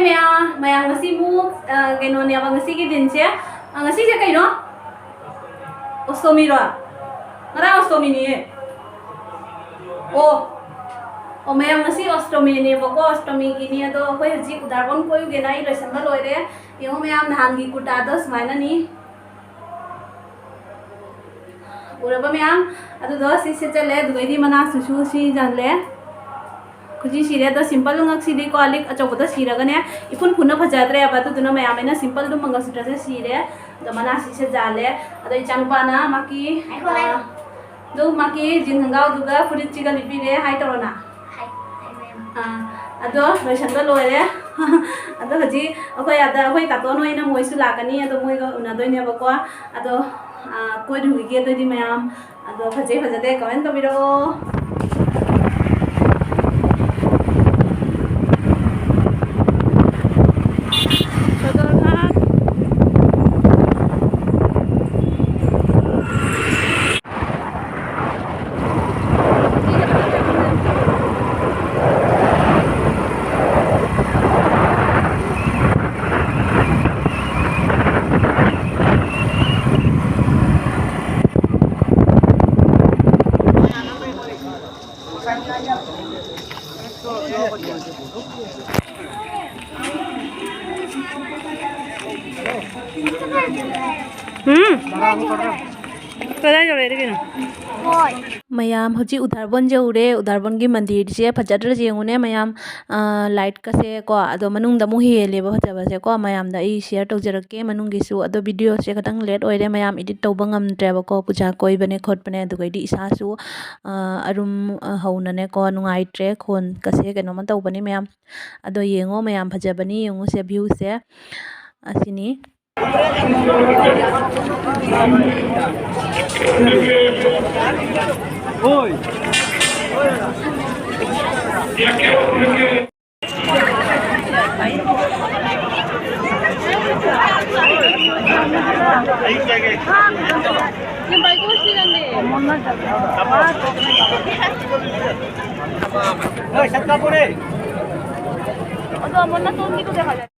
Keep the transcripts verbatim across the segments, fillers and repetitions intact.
ꯃꯌꯥꯝ, ꯃꯌꯥꯝ, ꯉꯁꯤꯃꯨꯛ, ꯑ, ꯀꯩꯅꯣꯅꯦꯕ, ꯉꯁꯤꯒꯤ ꯗꯤꯟꯁꯦ꯫ ꯑ, ꯉꯁꯤꯁꯦ ꯀꯩꯅꯣ? ꯑꯣꯁꯇꯣꯃꯤꯔꯣ? ꯉꯔꯥꯡ ꯑꯣꯁꯇꯣꯃꯤꯅꯤꯌꯦ꯫ ꯑꯣ꯫ ꯑꯣ, ꯃꯌꯥꯝ, ꯉꯁꯤ ꯑꯣꯁꯇꯣꯃꯤꯅꯦꯕꯀꯣ, ꯑꯣꯁꯇꯣꯃꯤꯒꯤꯅꯤ꯫ ꯑꯗꯣ ꯑꯩꯈꯣꯏ ꯍꯧꯖꯤꯛ ꯎꯗꯥꯔꯕꯣꯟ ꯀꯣꯏꯔꯨꯒꯦꯅ ꯑꯩ ꯂꯣꯏꯁꯟꯕ ꯂꯣꯏꯔꯦ꯫ ꯌꯦꯡꯉꯣ ꯃꯌꯥꯝ, ꯅꯍꯥꯟꯒꯤ ꯀꯨꯔꯇꯥꯗꯣ ꯁꯨꯃꯥꯏꯅꯅꯤ꯫ ꯎꯔꯕ ꯃꯌꯥꯝ? ꯑꯗꯨꯗꯣ ꯁꯤ ꯁꯦꯠꯆꯜꯂꯦ, ꯑꯗꯨꯗꯩꯗꯤ ꯃꯅꯥꯁꯤꯁꯨ ꯁꯤ ꯌꯥꯜꯂꯦ꯫ ꯈꯨꯖꯤ ꯁꯤꯔꯦ꯫ ꯑꯗꯣ ꯁꯤꯝꯄꯜ ꯉꯛꯁꯤꯗꯤꯀꯣ, ꯂꯤꯛ ꯑꯆꯧꯕꯗ ꯁꯤꯔꯒꯅꯦ, ꯏꯐꯨꯟ ꯐꯨꯟꯅ ꯐꯖꯗ꯭ꯔꯦꯕ꯫ ꯑꯗꯨꯗꯨꯅ ꯃꯌꯥꯝ, ꯑꯩꯅ ꯁꯤꯝꯄꯜꯗꯨ ꯃꯪꯒꯜꯁꯨꯇ꯭ꯔꯁꯦ ꯁꯤꯔꯦ꯫ ꯑꯗꯣ ꯃꯅꯥ ꯁꯤꯁꯦ ꯖꯥꯜꯂꯦ꯫ ꯑꯗꯣ ꯏꯆꯥꯅꯨꯄꯥꯅ ꯃꯥꯒꯤ, ꯉꯥꯏꯈꯣ, ꯉꯥꯏꯈꯣ꯫ ꯑꯥ, ꯑꯗꯨ ꯃꯥꯒꯤ ꯖꯤꯟ ꯈꯣꯡꯒ꯭ꯔꯥꯎꯗꯨꯒ ꯐꯨꯔꯤꯠꯁꯤꯒ ꯂꯤꯠꯄꯤꯔꯦ꯫ ꯍꯥꯏ ꯇꯧꯔꯣꯅ꯫ ꯍꯥꯏ, ꯍꯥꯏ, ꯃꯌꯥꯝ꯫ ꯑꯥ, ꯑꯗꯣ ꯂꯣꯏꯁꯟꯕ ꯂꯣꯏꯔꯦ꯫ ꯑꯗꯣ ꯍꯧꯖꯤꯛ ꯑꯩꯈꯣꯏ ꯑꯥꯗ, ꯑꯩꯈꯣꯏ ꯇꯥꯇꯣꯟ ꯍꯣꯏꯅ ꯃꯣꯏꯁꯨ ꯂꯥꯛꯀꯅꯤ꯫ ꯑꯗꯣ ꯃꯣꯏꯒ ꯎꯅꯗꯣꯏꯅꯦꯕꯀꯣ꯫ ꯑꯗꯣ, ꯑꯥ, ꯀꯣꯏꯔꯨꯈꯤꯒꯦ ꯑꯗꯨꯗꯤ ꯃꯌꯥꯝ꯫ ꯑꯗꯣ ꯐꯖꯩ ꯐꯖꯗꯦ comment ꯇꯧꯕꯤꯔꯛꯑꯣ꯫ ꯎꯝ꯫ ꯀꯗꯥꯏ ꯌꯧꯔꯛꯏꯅꯣ ꯀꯩꯅꯣ? ꯍꯣꯏ꯫ ꯃꯌꯥꯝ, ꯍꯧꯖꯤꯛ ꯎꯗꯥꯔꯕꯣꯟ ꯌꯧꯔꯦ꯫ ꯎꯗꯥꯔꯕꯣꯟꯒꯤ ꯃꯟꯗꯤꯔꯁꯦ ꯐꯖꯗ꯭ꯔꯁꯦ ꯌꯦꯡꯉꯨꯅꯦ ꯃꯌꯥꯝ꯫ ꯑ, ꯂꯥꯏꯠꯀꯁꯦ ꯀꯣ, ꯑꯗꯣ ꯃꯅꯨꯡꯗ ꯑꯃꯨꯛ ꯍꯦꯜꯂꯦꯕ ꯐꯖꯕꯁꯦ ꯀꯣ꯫ ꯃꯌꯥꯝꯗ ꯑꯩ ꯁꯤꯌꯔ ꯇꯧꯖꯔꯛꯀꯦ ꯃꯅꯨꯡꯒꯤꯁꯨ꯫ ꯑꯗꯣ ꯚꯤꯗꯤꯑꯣꯁꯦ ꯈꯤꯇꯪ ꯂꯦꯠ ꯑꯣꯏꯔꯦ ꯃꯌꯥꯝ, ꯏꯗꯤꯠ ꯇꯧꯕ ꯉꯝꯗ꯭ꯔꯦꯕꯀꯣ꯫ ꯄꯨꯖꯥ ꯀꯣꯏꯕꯅꯦ ꯈꯣꯠꯄꯅꯦ, ꯑꯗꯨꯒꯩꯗꯤ ꯏꯁꯥꯁꯨ, ꯑ, ꯑꯔꯨꯝ, ꯑ, ꯍꯧꯅꯅꯦꯀꯣ, ꯅꯨꯡꯉꯥꯏꯇ꯭ꯔꯦ, ꯈꯣꯟꯒꯁꯦ ꯀꯩꯅꯣꯝꯃ ꯇꯧꯕꯅꯤ ꯃꯌꯥꯝ꯫ ꯑꯗꯣ ꯌꯦꯡꯉꯣ ꯃꯌꯥꯝ, ꯐꯖꯕꯅꯤ ꯌꯦꯡꯉꯨꯁꯦ ꯚ꯭ꯌꯨꯁꯦ꯫ ꯑꯁꯤꯅꯤ꯫ তো আমার না কোন দিকে দেখা যায়।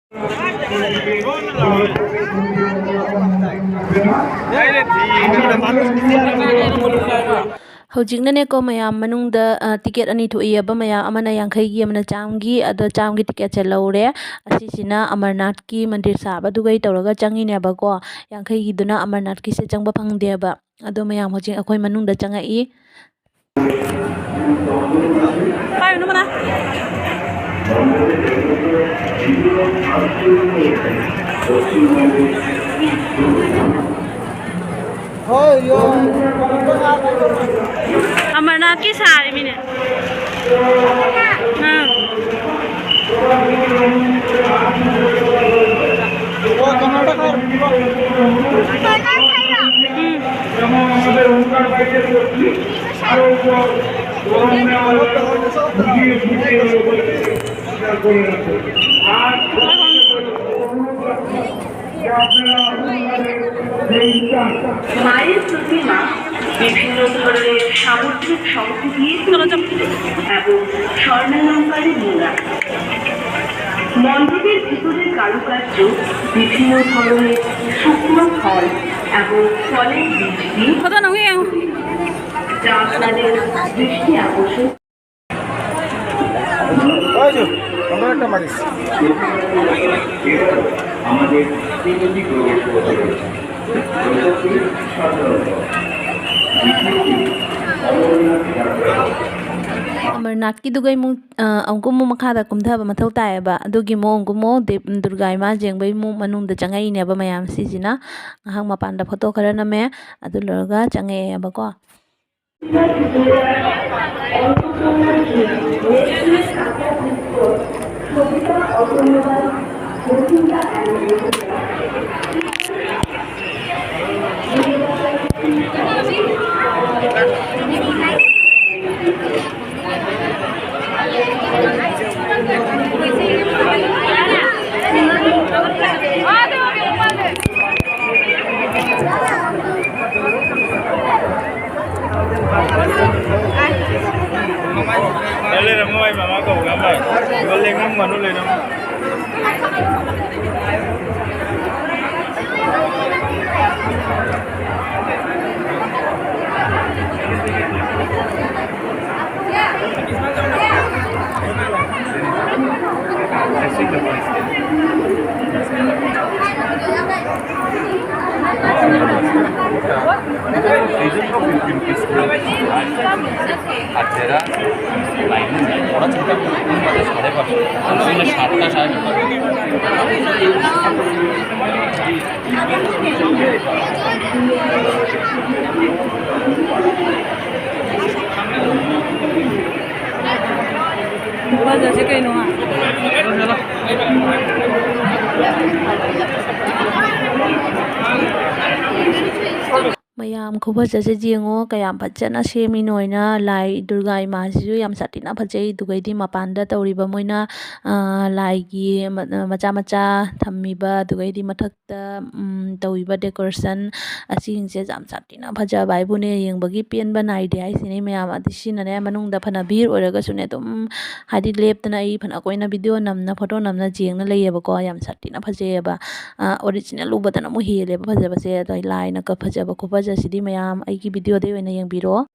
ꯍꯧꯖꯤꯛꯅꯅꯦꯀꯣ, ꯃꯌꯥꯝ ꯃꯅꯨꯡꯗ, ꯑ, ꯇꯤꯀꯦꯠ ꯑꯅꯤ ꯊꯣꯛꯏꯑꯕ, ꯃꯌꯥꯝ ꯑꯃꯅ ꯌꯥꯡꯈꯩꯒꯤ, ꯑꯃꯅ ꯆꯥꯝꯃꯒꯤ꯫ ꯑꯗꯣ ꯆꯥꯝꯃꯒꯤ ꯇꯤꯀꯦꯠꯁꯦ ꯂꯧꯔꯦ꯫ ꯑꯁꯤꯁꯤꯅ ꯑꯃꯔꯅꯥꯊꯀꯤ ꯃꯟꯗꯤꯔ ꯁꯥꯕꯗꯨꯒꯩ ꯇꯧꯔꯒ ꯆꯪꯉꯤꯅꯦꯕꯀꯣ꯫ ꯌꯥꯡꯈꯩꯒꯤꯗꯨꯅ ꯑꯃꯔꯅꯥꯊꯀꯤꯁꯦ ꯆꯪꯕ ꯐꯪꯗꯦꯕ꯫ ꯑꯗꯣ ꯃꯌꯥꯝ ꯍꯧꯖꯤꯛ ꯑꯩꯈꯣꯏ ꯃꯅꯨꯡꯗ ꯆꯪꯉꯛꯏ꯫ ꯄꯥꯏꯔꯨꯅꯨ ꯃꯅꯥ꯫ ꯑꯃꯔꯅꯥꯊꯀꯤ ꯁꯥꯔꯤꯃꯤꯅꯦ꯫ ꯑꯥ꯫ ꯎꯝ꯫ মায়ের প্রতিমা বিভিন্ন ধরনের সামুদ্রিক সংস্কৃতি এবং স্বর্ণালঙ্কারে মোড়া। মণ্ডপের ভিতরে কারুকার্য বিভিন্ন ধরনের শুকনো ফল এবং ফলের বীজ দিয়ে, যা আপনাদের দৃষ্টি আকর্ষণ। ওই যে, আমরা একটা মারিস। আমাদের তিনটি প্রবেশ পথ রয়েছে। প্রথমটি সাধারণত, দ্বিতীয়টি অমরনাথ যাত্রা। ꯑꯃꯔꯅꯥꯊꯀꯤꯗꯨꯒꯩ ꯑꯃꯨꯛ, ꯑ, ꯑꯃꯨꯛꯀ ꯑꯃꯨꯛ ꯃꯈꯥꯗ ꯀꯨꯝꯊꯕ ꯃꯊꯧ ꯇꯥꯏꯌꯦꯕ꯫ ꯑꯗꯨꯒꯤ ꯑꯃꯨꯛ ꯑꯃꯨꯛꯀ ꯑꯃꯨꯛ ꯗꯦꯕ-, ꯗꯨꯔꯒꯥ ꯏꯃꯥ ꯌꯦꯡꯕꯩ ꯑꯃꯨꯛ ꯃꯅꯨꯡꯗ ꯆꯪꯉꯛꯏꯅꯦꯕ ꯃꯌꯥꯝ ꯁꯤꯁꯤꯅ꯫ ꯉꯥꯏꯍꯥꯛ ꯃꯄꯥꯟꯗ ꯐꯣꯇꯣ ꯈꯔ ꯅꯝꯃꯦ꯫ ꯑꯗꯨ ꯂꯣꯏꯔꯒ ꯆꯪꯉꯛꯑꯦꯕꯀꯣ꯫ ꯂꯩꯔꯝꯃꯣ, ꯑꯩ ꯃꯃꯥ ꯀꯧꯔꯒ ꯑꯃ ꯂꯩꯔꯝꯃꯣ꯫ ꯕꯖꯥꯔꯁꯦ ꯀꯩꯅꯣ ꯍꯥ? ꯃꯌꯥꯝ ꯈꯨꯐꯖꯁꯦ ꯌꯦꯡꯉꯣ, ꯀꯌꯥꯝ ꯐꯖꯅ ꯁꯦꯝꯃꯤ ꯅꯣꯏꯅ꯫ ꯂꯥꯏ ꯗꯨꯔꯒꯥ ꯏꯃꯥꯁꯤꯁꯨ ꯌꯥꯝ ꯁꯥꯊꯤꯅ ꯐꯖꯩ꯫ ꯑꯗꯨꯒꯩꯗꯤ ꯃꯄꯥꯟꯗ ꯇꯧꯔꯤꯕ ꯃꯣꯏꯅ, ꯑ, ꯂꯥꯏꯒꯤ ꯃ-, ꯃꯆꯥ ꯃꯆꯥ ꯊꯝꯃꯤꯕ, ꯑꯗꯨꯒꯩꯗꯤ ꯃꯊꯛꯇ, ꯎꯝ, ꯇꯧꯔꯤꯕ decoration ꯑꯁꯤꯁꯤꯡꯁꯦ ꯌꯥꯝ ꯁꯥꯊꯤꯅ ꯐꯖꯕ ꯍꯥꯏꯕꯨꯅꯦ, ꯌꯦꯡꯕꯒꯤ ꯄꯦꯟꯕ ꯅꯥꯏꯗꯦ ꯍꯥꯏꯁꯤꯅꯤ ꯃꯌꯥꯝ꯫ ꯑꯗꯤ ꯁꯤꯅꯅꯦ ꯃꯅꯨꯡꯗ ꯐꯅ ꯚꯤꯔ ꯑꯣꯏꯔꯒꯁꯨꯅꯦ, ꯑꯗꯨꯝ ꯍꯥꯏꯗꯤ ꯂꯦꯞꯇꯅ ꯑꯩ ꯐꯅ ꯀꯨꯏꯅ video ꯅꯝꯅ, photo ꯅꯝꯅ ꯌꯦꯡꯅ ꯂꯩꯌꯦꯕꯀꯣ꯫ ꯌꯥꯝ ꯁꯥꯊꯤꯅ ꯐꯖꯩꯌꯦꯕ꯫ ꯑ, original ꯎꯕꯗꯅ ꯑꯃꯨꯛ ꯍꯦꯜꯂꯦꯕ ꯐꯖꯕꯁꯦ꯫ ꯑꯗꯣ ꯂꯥꯏꯅꯒ ꯐꯖꯕ ꯈꯨꯐꯖꯁꯤꯗꯤ ꯃꯌꯥꯝ ꯑꯩꯒꯤ videoꯗꯩ ꯑꯣꯏꯅ ꯌꯦꯡꯕꯤꯔꯣ꯫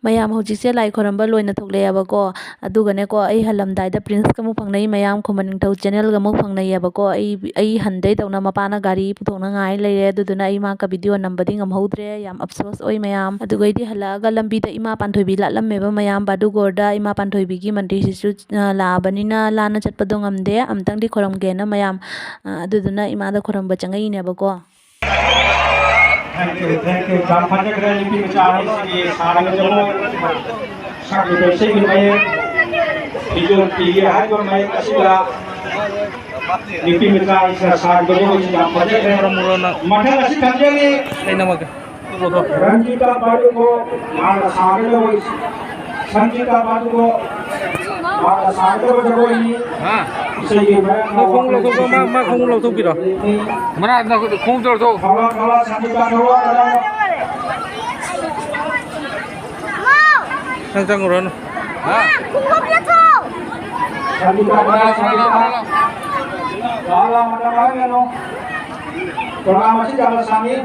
ꯃꯌꯥꯝ ꯍꯧꯖꯤꯛꯁꯦ ꯂꯥꯏ ꯈꯣꯏꯔꯝꯕ ꯂꯣꯏꯅ ꯊꯣꯛꯂꯛꯑꯦꯕꯀꯣ꯫ ꯑꯗꯨꯒꯅꯦꯀꯣ, ꯑꯩ ꯍꯜꯂꯝꯗꯥꯏꯗ Princeꯀ ꯑꯃꯨꯛ ꯐꯪꯅꯩ, ꯃꯌꯥꯝ ꯈꯨꯃꯟ ꯅꯤꯡꯊꯧ channelꯒ ꯑꯃꯨꯛ ꯐꯪꯅꯩꯌꯦꯕꯀꯣ꯫ ꯑꯩ, ꯑꯩ ꯍꯟꯗꯩ ꯇꯧꯅ ꯃꯄꯥꯅ ꯒꯥꯔꯤ ꯄꯨꯊꯣꯛꯅꯉꯥꯏ ꯂꯩꯔꯦ, ꯑꯗꯨꯗꯨꯅ ꯑꯩ ꯃꯥꯒ video ꯅꯝꯕꯗꯤ ꯉꯝꯍꯧꯗ꯭ꯔꯦ꯫ ꯌꯥꯝ ꯑꯐꯁꯣꯁ ꯑꯣꯏ ꯃꯌꯥꯝ꯫ ꯑꯗꯨꯒꯩꯗꯤ ꯍꯜꯂꯛꯑꯒ ꯂꯝꯕꯤꯗ ꯏꯃꯥ ꯄꯥꯟꯊꯣꯏꯕꯤ ꯂꯥꯠꯂꯝꯃꯦꯕ ꯃꯌꯥꯝ, ꯕꯥꯗꯨꯒꯣꯔꯗ ꯏꯃꯥ ꯄꯥꯟꯊꯣꯏꯕꯤꯒꯤ ꯃꯟꯗꯤꯔꯁꯤꯁꯨ, ꯑ, ꯂꯥꯛꯑꯕꯅꯤꯅ ꯂꯥꯟꯅ ꯆꯠꯄꯗꯣ ꯉꯝꯗꯦ꯫ ꯑꯝꯇꯪꯗꯤ ꯈꯣꯏꯔꯝꯒꯦꯅ ꯃꯌꯥꯝ, ꯑ, ꯑꯗꯨꯗꯨꯅ ꯏꯃꯥꯗ ꯈꯣꯏꯔꯝꯕ ꯆꯪꯉꯛꯏꯅꯦꯕꯀꯣ꯫ Thank you, thank you꯫ ꯌꯥꯝ ꯐꯖꯈ꯭ꯔꯦ ꯅꯨꯄꯤ ꯃꯆꯥ ꯍꯥꯏꯁꯤꯗꯤ ꯁꯥꯔꯒ ꯖꯒꯣꯏ ꯁꯥꯔꯤꯕ ꯏꯁꯩꯒꯤ ꯃꯌꯦꯛ, ꯐꯤꯖꯣꯜ ꯄꯤꯒꯦ ꯍꯥꯏꯔꯤꯕ ꯃꯌꯦꯛ ꯑꯁꯤꯗ ꯅꯨꯄꯤ ꯃꯆꯥ ꯍꯥꯏꯁꯤꯅ ꯁꯥꯔꯤꯕ ꯖꯒꯣꯏꯁꯤ ꯌꯥꯝ ꯐꯖꯈ꯭ꯔꯦ꯫ ꯃꯊꯪ ꯑꯁꯤ ꯊꯝꯖꯔꯤ꯫ ꯔꯟꯖꯤꯇꯥ ꯄꯥꯗꯨꯀꯣ, ꯃꯥꯅ ꯁꯥꯒꯗꯕ, ꯁꯟꯖꯤꯇꯥ ꯄꯥꯗꯨꯀꯣ, ꯃꯥꯅ ꯁꯥꯒꯗꯕ ꯖꯒꯣꯏꯅꯤ꯫ ꯍꯥ? ꯏꯁꯩꯒꯤ ꯃꯔꯝꯅ ꯃꯈꯣꯡ ꯂꯧꯊꯣꯛꯄ, ꯃꯥ, ꯃꯥ ꯈꯣꯡꯎꯞ ꯂꯧꯊꯣꯛꯄꯤꯔꯣ꯫ ꯃꯅꯥ ꯈꯣꯡꯎꯞꯇꯣ ꯂꯧꯊꯣꯛ꯫ ꯊꯧꯔꯣ, ꯊꯧꯔꯣ, ꯁꯟꯖꯤꯇꯥ ꯊꯧꯔꯣ꯫ ꯅꯪ ꯆꯪꯉꯨꯔꯅꯨ꯫ ꯍꯥ? ꯁꯟꯖꯤꯇꯥ ꯊꯧꯔꯣ, ꯁꯟꯖꯤꯇꯥ꯫ ꯂꯥꯛꯑꯣ, ꯂꯥꯛꯑꯣ, ꯃꯇꯝ ꯃꯥꯡꯍꯟꯒꯅꯨ꯫ ꯄ꯭ꯔꯣꯒ꯭ꯔꯥꯝ ꯑꯁꯤ ꯌꯥꯝꯅ ꯁꯥꯡꯉꯤ꯫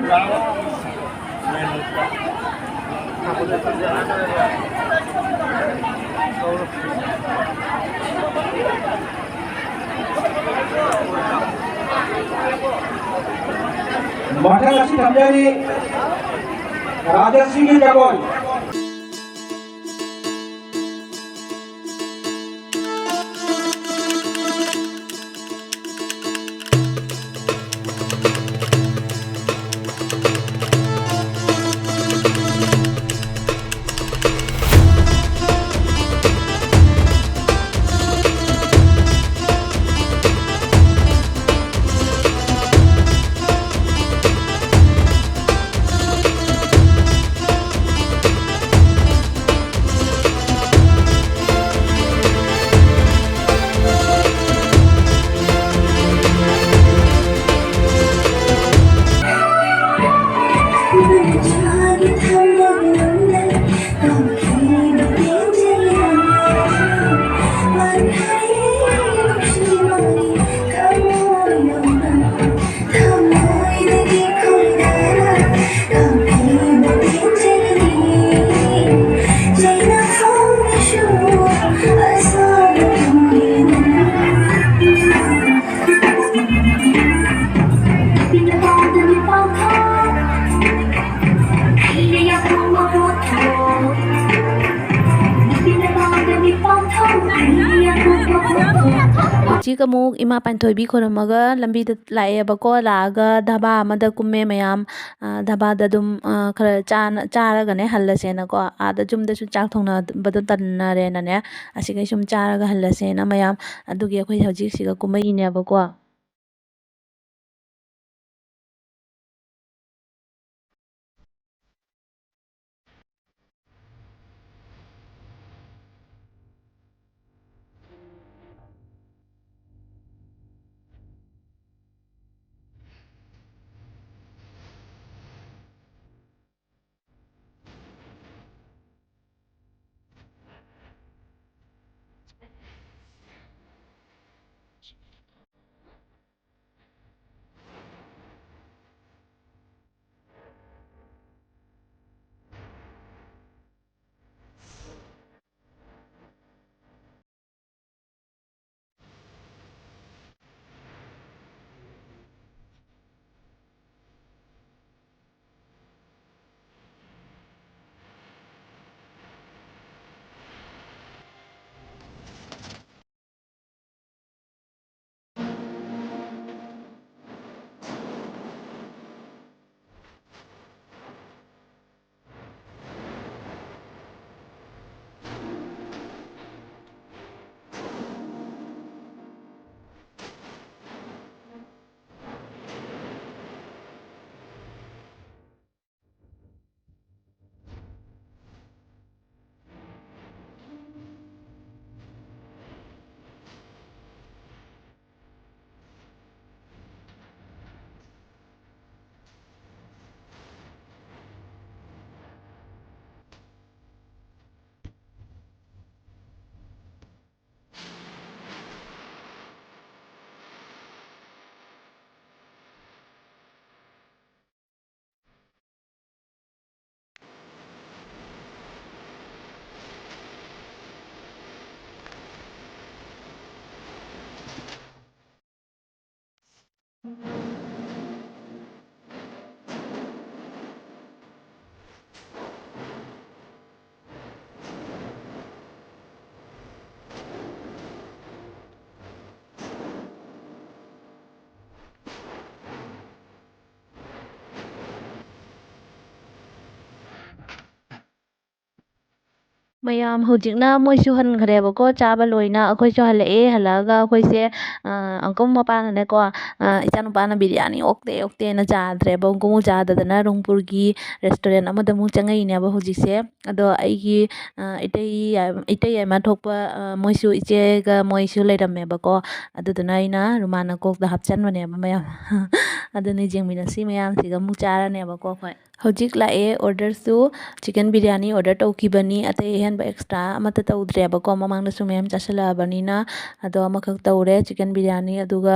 ꯃꯊꯪ ꯑꯁꯤ ꯊꯝꯖꯔꯤ, ꯔꯥꯖꯁ꯭ꯔꯤꯒꯤ ꯖꯒꯣꯏ꯫ ꯍꯧꯖꯤꯛ ꯑꯃꯨꯛ ꯏꯃꯥ ꯄꯥꯟꯊꯣꯏꯕꯤ ꯈꯣꯏꯔꯝꯃꯒ ꯂꯝꯕꯤꯗ ꯂꯥꯛꯑꯦꯕꯀꯣ꯫ ꯂꯥꯛꯑꯒ ꯙꯥꯕꯥ ꯑꯃꯗ ꯀꯨꯝꯃꯦ ꯃꯌꯥꯝ꯫ ꯑ, ꯙꯥꯕꯥꯗ ꯑꯗꯨꯝ, ꯑ, ꯈꯔ ꯆꯥꯅ-, ꯆꯥꯔꯒꯅꯦ ꯍꯜꯂꯁꯦꯅꯀꯣ꯫ ꯑꯥꯗ ꯌꯨꯝꯗꯁꯨ ꯆꯥꯛ ꯊꯣꯡꯅꯕꯗꯣ ꯇꯟꯅꯔꯦꯅꯅꯦ꯫ ꯑꯁꯤꯈꯩ ꯁꯨꯝ ꯆꯥꯔꯒ ꯍꯜꯂꯁꯦꯅ ꯃꯌꯥꯝ꯫ ꯑꯗꯨꯒꯤ ꯑꯩꯈꯣꯏ ꯍꯧꯖꯤꯛ ꯁꯤꯒ ꯀꯨꯝꯃꯛꯏꯅꯦꯕꯀꯣ꯫ ꯃꯌꯥꯝ ꯍꯧꯖꯤꯛꯅ ꯃꯣꯏꯁꯨ ꯍꯟꯈ꯭ꯔꯦꯕꯀꯣ, ꯆꯥꯕ ꯂꯣꯏꯅ꯫ ꯑꯩꯈꯣꯏꯁꯨ ꯍꯜꯂꯛꯑꯦ꯫ ꯍꯜꯂꯛꯑꯒ ꯑꯩꯈꯣꯏꯁꯦ, ꯑ, uncle ꯃꯄꯥꯅꯅꯦꯀꯣ, ꯑ, "ꯏꯆꯥꯅꯨꯄꯥꯅ ꯕꯤꯔꯌꯥꯅꯤ ꯑꯣꯛꯇꯦ, ꯑꯣꯛꯇꯦꯅ ꯆꯥꯗ꯭ꯔꯦꯕ꯫ Uncle ꯆꯥꯗꯗꯅ ꯔꯣꯡꯄꯨꯔꯒꯤ restaurant ꯑꯃꯗ ꯑꯃꯨꯛ ꯆꯪꯉꯛꯏꯅꯦꯕ ꯍꯧꯖꯤꯛꯁꯦ"꯫ ꯑꯗꯣ ꯑꯩꯒꯤ, ꯑ, ꯏꯇꯩ ꯌꯥꯏ-, ꯏꯇꯩ ꯌꯥꯏꯃ ꯊꯣꯛꯄ, ꯑ, ꯃꯣꯏꯁꯨ, ꯏꯆꯦꯒ ꯃꯣꯏꯁꯨ ꯂꯩꯔꯝꯃꯦꯕꯀꯣ꯫ ꯑꯗꯨꯗꯨꯅ ꯑꯩꯅ ꯔꯨꯃꯥꯟꯅ ꯀꯣꯛꯇ ꯍꯥꯞꯆꯟꯕꯅꯦꯕ ꯃꯌꯥꯝ꯫ ꯑꯗꯨꯅꯤ, ꯌꯦꯡꯃꯤꯟꯅꯁꯤ, ꯃꯌꯥꯝꯁꯤꯒ ꯑꯃꯨꯛ ꯆꯥꯔꯅꯦꯕꯀꯣ ꯑꯩꯈꯣꯏ꯫ ꯍꯧꯖꯤꯛ ꯂꯥꯛꯑꯦ orderꯁꯨ꯫ Chicken ꯕꯤꯔꯌꯥꯅꯤ order ꯇꯧꯈꯤꯕꯅꯤ, ꯑꯇꯩ ꯑꯍꯦꯟꯕ extra ꯑꯃꯠꯇ ꯇꯧꯗ꯭ꯔꯦꯕꯀꯣ, ꯃꯃꯥꯡꯗꯁꯨ ꯃꯌꯥꯝ ꯆꯥꯁꯤꯜꯂꯛꯑꯕꯅꯤꯅ꯫ ꯑꯗꯣ ꯑꯃꯈꯛ ꯇꯧꯔꯦ, chicken ꯕꯤꯔꯌꯥꯅꯤ꯫ ꯑꯗꯨꯒ,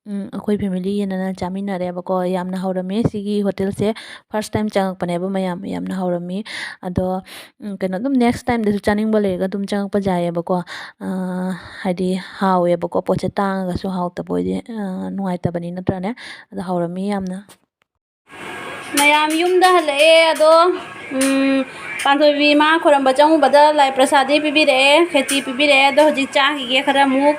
ꯎꯝ, ꯑꯩꯈꯣꯏ family ꯌꯦꯟꯅꯅ ꯆꯥꯃꯤꯟꯅꯔꯦꯕꯀꯣ꯫ ꯌꯥꯝꯅ ꯍꯧꯔꯝꯃꯦ ꯁꯤꯒꯤ hotelꯁꯦ꯫ First time ꯆꯪꯉꯛꯄꯅꯦꯕ ꯃꯌꯥꯝ, ꯌꯥꯝꯅ ꯍꯧꯔꯝꯃꯤ꯫ ꯑꯗꯣ, ꯎꯝ, ꯀꯩꯅꯣ, ꯑꯗꯨꯝ next timeꯗꯁꯨ ꯆꯥꯅꯤꯡꯕ ꯂꯩꯔꯒ ꯑꯗꯨꯝ ꯆꯪꯉꯛꯄ ꯌꯥꯏꯌꯦꯕꯀꯣ꯫ ꯑ, ꯍꯥꯏꯗꯤ ꯍꯥꯎꯋꯦꯕꯀꯣ, ꯄꯣꯠꯁꯦ ꯇꯥꯡꯉꯒꯁꯨ ꯍꯥꯎꯇꯕ ꯑꯣꯏꯗꯤ, ꯑ, ꯅꯨꯡꯉꯥꯏꯇꯕꯅꯤ, ꯅꯠꯇ꯭ꯔꯅꯦ? ꯑꯗꯣ ꯍꯧꯔꯝꯃꯤ ꯌꯥꯝꯅ꯫ ꯃꯌꯥꯝ ꯌꯨꯝꯗ ꯍꯜꯂꯛꯑꯦ꯫ ꯑꯗꯣ, ꯎꯝ, ꯄꯥꯟꯊꯣꯏꯕꯤ ꯃꯥ ꯈꯣꯏꯔꯝꯕ ꯆꯪꯉꯨꯕꯗ ꯂꯥꯏ ꯄ꯭ꯔꯁꯥꯗꯤ ꯄꯤꯕꯤꯔꯛꯑꯦ, ꯈꯦꯆꯤ ꯄꯤꯕꯤꯔꯛꯑꯦ꯫ ꯑꯗꯣ ꯍꯧꯖꯤꯛ ꯆꯥꯈꯤꯒꯦ ꯈꯔ ꯑꯃꯨꯛ꯫